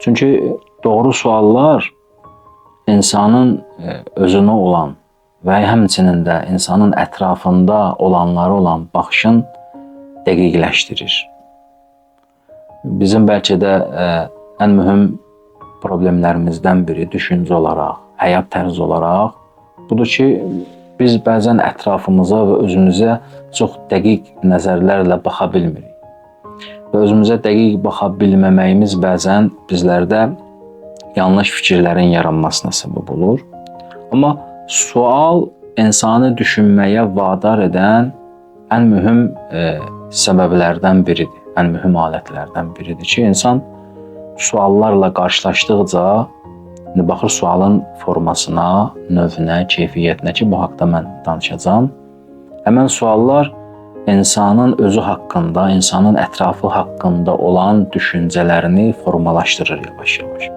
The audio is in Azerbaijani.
Çünki doğru suallar insanın özünə olan və həmçinin də insanın ətrafında olanlara olan baxışın dəqiqləşdirir. Bizim bəlkə də ən mühüm problemlərimizdən biri düşüncə olaraq, həyat tərzi olaraq budur ki, biz bəzən ətrafımıza və özümüzə çox dəqiq nəzərlərlə baxa bilmirik. Və özümüzə dəqiq baxa bilməməyimiz bəzən bizlərdə yanlış fikirlərin yaranmasına səbəb olur. Amma sual insanı düşünməyə vadar edən ən mühüm səbəblərdən biridir, ən mühüm alətlərdən biridir ki, insan suallarla qarşılaşdıqca indi baxır sualın formasına, növünə, keyfiyyətinə ki, bu haqda mən danışacağam. Həmən suallar insanın özü haqqında, insanın ətrafı haqqında olan düşüncələrini formalaşdırır yavaş-yavaş.